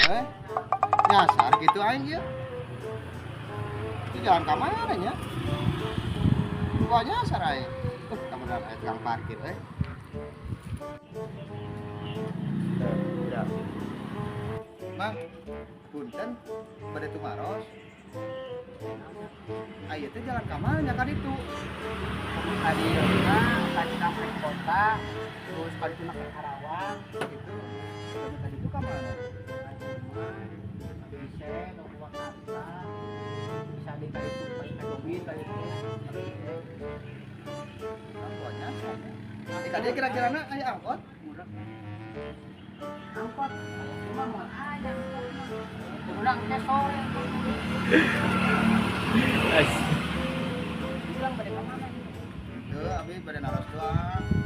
Eh, nyasar gitu aing ieu. Itu jalan ka mana nya? Gua nyasar aing. Kamudahan aya tukang parkir eh. Tidak. Mang, punten bade tumaros. Aya teh jalan ka mana nya ka ditu? Tadi mah ka Cikampek kota, terus ka ditu ke Karawang. Gitu. Ka ditu ka mana? Bisa ke Purwakarta, bisa di ka ditu ka Dobit ka ditu. Kan gua nyasar. Eh, ka dieu kira-kirana aya angkot? Murah. Angkot, cuma mau aya angkot mah. Pulang ke sore. Bilang pada kemana ini? Teu, abi bade naros doang.